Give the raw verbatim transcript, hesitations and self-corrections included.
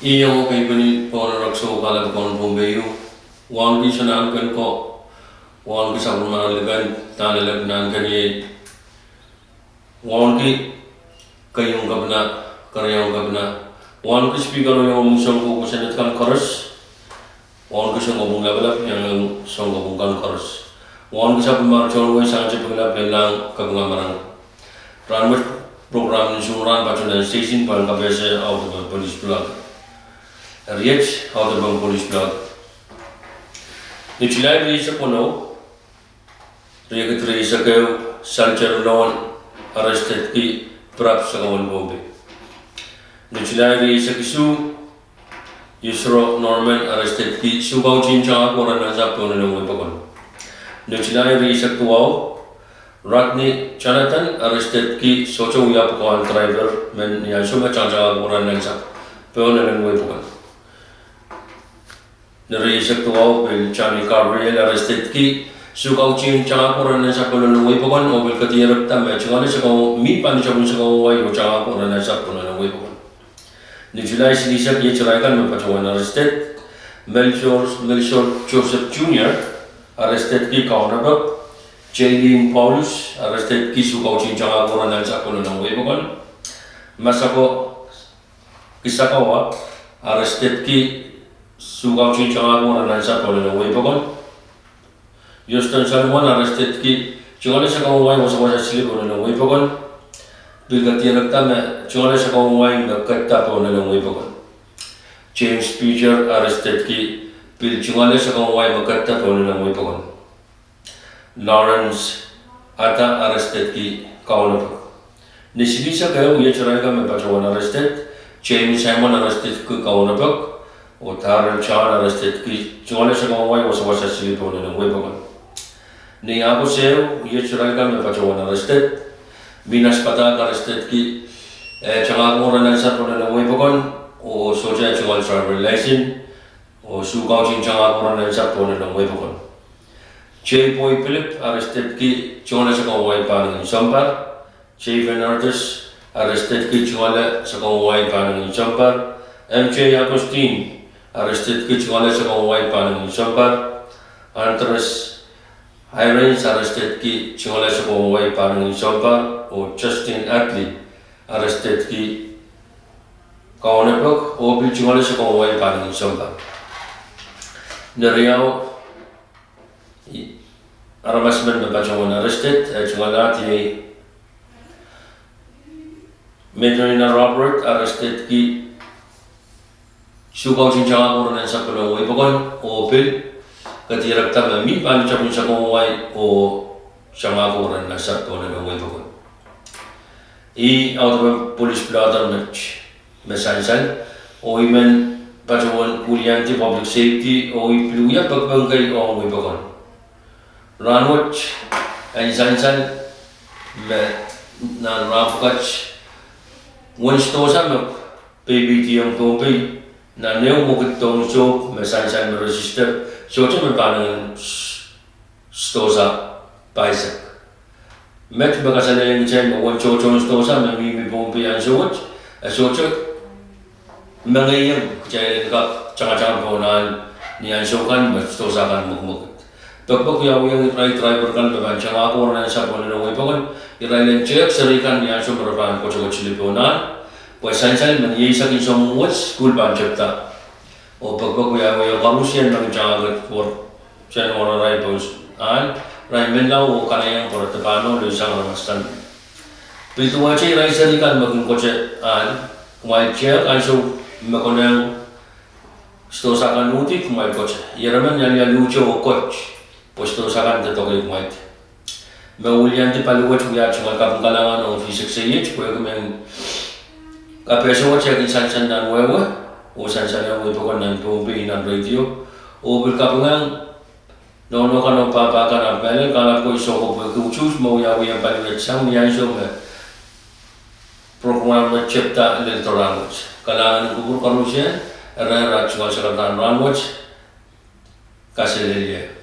Ih iang kei peni pohn rek sou kalap kan Pohnpei ieu. Wauneki Sanahnken ko, wauneki sapwellimarail likan, Nanlelek Nahnken iei, wauneki keiong kepina, keriaun kepina, wauneki Speaker iang soun koukei Senate kan koaros, wauneki soun kopwung lapalap iang soun kopwung kan koaros, wauneki sapwellimarail tohn wei sang tepin lap, lelahng kapinga marain. Rahnwet program en Sounrahn patohwan station pahn kapehse audepen polis pilada. Eri iet audepen polis pilada. Ni July rieisek weneu, riekid rieisek ehu, Salter Lowen arrestedki pirap sakauen Pohnpei. Ni July rieisek isuh, Yusro Norman arrestedki sukautien tangahko rehn ansapw pohn elen wei pokon. Ni July rieisek duwau, Rodney Jonathan arrestedki sohte wia pwukoahn driver men ni ansou me tangtangahko rehn ansapw pohn elen wei pokon. Ni rieisek duwau pil Johnny Gabriel arrestedki sukautien tangahko rehn ansapw pohn elen wei pokon oh pil kadierekda me tungoale sakaun, mi pahn tepin sakaun wai oh tangahko rehn ansapw pohn elen wei pokon. Ni July silihsek iet irail kan me patohwan arrested: Melchor, Melchor Joseph Junior arrestedki kaunopok, Jaylene Paulus arrestedki sukautien tangahko rehn ansapw pohn elen wei pokon, Masako Kisakawa arrestedki sukautien tangahko rehn ansapw pohn elen wei pokon, Houston Solomon arrestedki tungoale sakaun wai wasawasa sili pohn elen wei pokon, pil kadierekda me tungoale sakaun wai me ketido pohn elen wei pokon. James Peter arrestedki pil tungoale sakaun wai me ketido pohn elen wei pokon. Lawrence Ada arrestedki kaunopok. Ni silihsek ehu iet irail kan me patohwan arrested: Jamie Simon arrestedki kaunopok, oh Darrell John arrestedki tungoale sakaun wai wasawasa sili pohn elen wei pokon. Ni August ehu iet irail kan me patohwan arrested: Minas Patak arrestedki, eh, tangahko rehn ansapw pohn elen wei pokon, oh sohte tungoal driver license, oh sukautien tangahko rehn ansapw pohn elen wei pokon. J Boy Philip arrestedki tungoale sakaun wai pahn elen sounpar, J Bernardus arrestedki tungoale sakaun wai pahn elen sounpar, M J Augustine arrestedki tungoale sakaun wai pahn elen sounpar, Andres Irons arrestedki tungoale sakaun wai pahn elen sounpar, oh Justin Hadley arrestedki kaunopok oh pil tungoale sakaun wai pahn elen sounpar. Ni riau aramas men me patohwan arrested, eh, tungoal ahd iei Medrina Robert arrestedki sukautien tangahko rehn ansapw pohn elen wei pokon oh pil kadierekda me mi pahn tepin sakaun wai oh tangahko rehn ansapw pohn elen wei pokon. Ih audepen polis pilada met me sansal, oh I men patohwan wiliandi public safety oh I pil wia pekipek kei ong wei pokon. Rahnwet en sansal me nan rahn pwukat, uwen sidohsa me peipeidi ong Pohnpei, nan ehu mwekid dohng sohp me sansal me register, sohte me pahn elen sidohsa pahisek. Met me kasalehiong kitail me uwen tohtohn sidohsa me mihmi Pohnpei ansou wet, e sohte mengeiong kitail en kak tangatang pohn ahn ni ansou kan me sidohsa kan mwekimwekid. Pekipek wiawihong irail driver kan me pahn tangahko rehn ansapw pohn elen wei pokon, irail en tehk seri kan ni ansou me re pahn koasoakoaseli pohn ahn, pwe sansal me ni eisek en soumwong wet sukuhl pahn tepda. Oh pekipek wiawihong koarusie me kin tangahki wor, sen wor arail pohn ahn, irail menlau oh kanaieng pwe re dipano leisang aramas kan. Pil duwehte irail seri kan me kin kote ahn, kumwail tehk ansou me konehng sidohsa kan uhdi, kumwail kote. Ieremen, ialialuhte oh kot, pwe sidohsa kan de doke kumwail. Me wiliandi pali wet wia tungoal kaping kalahngan ong V six A H pwehki mehn kapehse wet e kin sansal nan wehwe, oh sansal ong wei pokon nan Pohnpei nan radio, oh pil kapinga nohno kan oh pahpa kan, ahpw mehlel kahlap ko I song ko pwehki utuht me wiawihong pali wet sang ni ansou me program wet tepda lel doadoahk wet. Kalahngan en kupwur koarusie, eri, eri tungoal sakaradahn rahn wet, kaselehlie.